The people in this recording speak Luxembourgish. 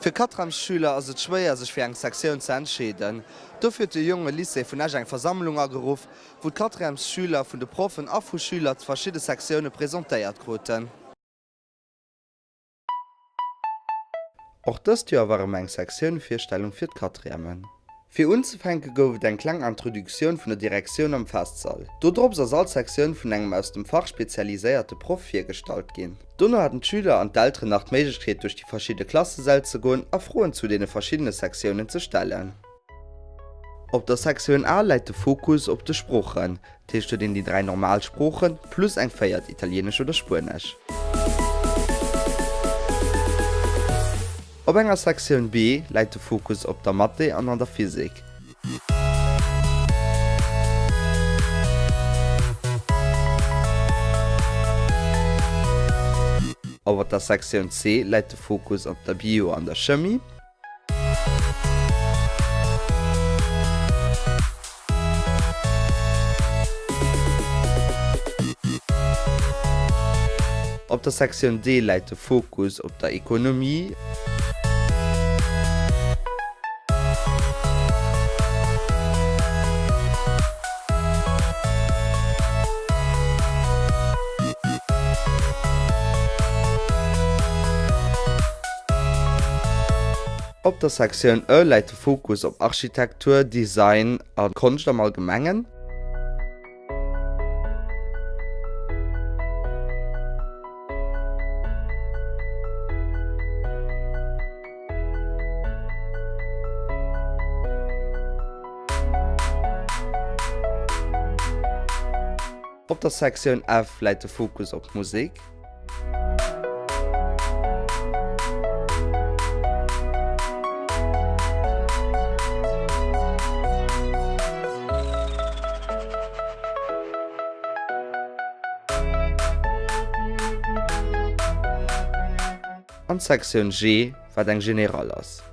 Fir Quatremsschüler ass et schwéier sech fir eng Sektioun ze entscheeden. Dofir huet de Jonge Lycée vun Esch eng Versammlung ageruff, wou d'Quatrièmesschüler vun de Proffen a vu Schüler d'verschidde Sektioune presentéiert kruten. Och dëst Joer war erëm eng Sektiounvirstellung fir d'Quatrièmen. Fir unzefänke gouf et eng kleng Introductioun vun der Direktioun am Festsall. Dodrops ass all Sektioun vun engem aus dem Fach spezialiséierte Proff virgestallt ginn. Dono haten d'Schüler an d'Elteren nach d'Méiglechkeet duerch déi verschidde Klassesäll ze goen a Froen zu deene verschiddene Sektiounen ze stellen. Op der Sektioun A läit de Fokus op de Sproochen, Dat heescht huet een déi 3 normal Sproochen plus eng véiert, Italienesch oder Spuenesch. Op enger Sektioun B läit de Fokus op der Mathé an an der Physik. Op der Sektioun C läit de Fokus op der Bio an der Chemie. Op der Sektioun D läit de Fokus op der Ekonomie. Op der Sektioun E läit de Fokus op Architektur, Design a Konscht am Allgemengen. Op der Sektioun F läit de Fokus op Musek. An d'Sektioun G, wat eng Generale ass.